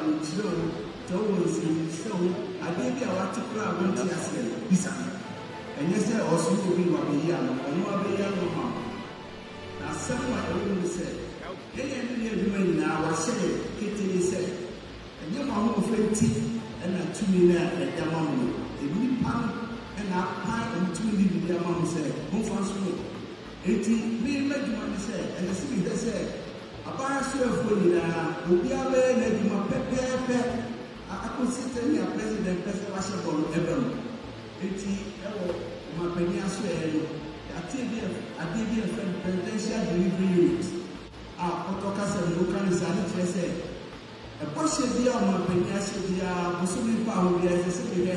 adwenkyerɛ o, sɛ wowɔ nsɛmmisa o, adeɛ bi a wate koraa a wonte aseɛ no, bisa no. Ɛnyɛ sɛ ɔsoma obi na wabɛyi ano, ɔno ara bɛyi ano ama wo. Na asɛm a ɛwɔ mu ne sɛ, yɛn a yɛne no yɛ adwuma nyinaa, wɔahyɛ yɛn ketee sɛ, ɛnyɛ mo ahoɔfɛ nti na tumi no a yɛde ama mo no, nnipa no na apae wɔn tumi de biribi ama mo sɛ momfa nsom yɛn. Enti me m'adwuma ne sɛ, ɛsɛ sɛ mehwɛ sɛ aban asoɛfoɔ nyinaa, obiara bɛyɛ n'adwuma pɛpɛɛpɛ akɔsi sɛnea President pɛ sɛ wahyɛ bɔ no ɛba mu. Enti ɛwɔ ɔmanpanin asoɛeɛ no, yɛate bi a adeɛ bi a yɛfrɛ no Presidential Delivery Unit a pɔtɔ kasa mu woka no saa no kyerɛ sɛ Bɔhyɛ biara a ɔmanpanin ahyɛ biara, bosome mpaaho biara, ɛsɛ sɛ mehwɛ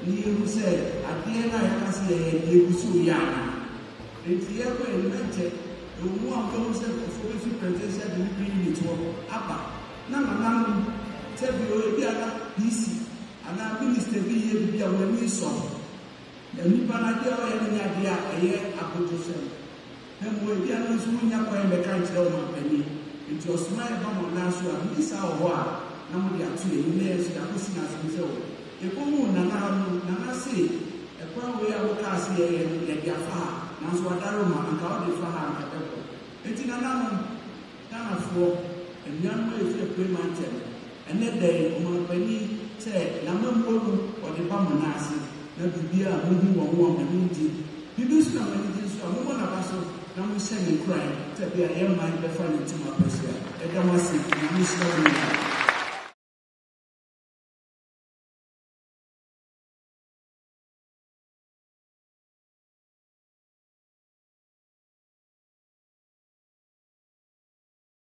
na yɛhu sɛ adeɛ no a yɛaka sɛ yɛyɛ no, yɛgu so reyɛ anaa. Enti yɛrekɔ yɛn anim, ɛnkyɛ, ɛwɔ mu a wobɛhu sɛ nkurɔfoɔ bɛfiri Presidential Delivery Unit hɔ aba, na nananom, sɛ bio, ebia na PC anaa Minister bi reyɛ biribi a wɔn ani nsɔ ho. Na nipa no adeɛ a ɔyɛ no nyɛ adeɛ a ɛyɛ abodwosɛm. Na mmom ebia no nso wonnya kwan mmɛka nkyerɛ ɔmanpanin. Enti ɔsoma yɛn ba mo nan so a, biribi saa wɔ hɔ a, na mode ato yɛn anim na yɛn nso yɛakɔsi no asɛm sɛ o, yɛkɔhuu Nana ha no, Nana se ɛkwan wei a wokaa se yɛyɛ no, yɛde afa ha, nanso Adaroma, anka wode fa ha a anka ɛbɛboa. Enti nananom, Ghanafoɔ, anuanom a yɛfiri Apuei Mantam, ɛnnɛ da yi, ɔmanpanin sɛ n'amammuo no ɔde ba mo nan ase, na biribiara a mohu wɔ ho a mo ani ngye, biribi nso na mo ani gye nso a, mommɔ n'aba so na monhyɛ no nkuran sɛ ɛbɛyɛ a yɛn man bɛfa ne ntoma pa hyia. Yɛda mo ase, Nyame nhyira mo nyinaa.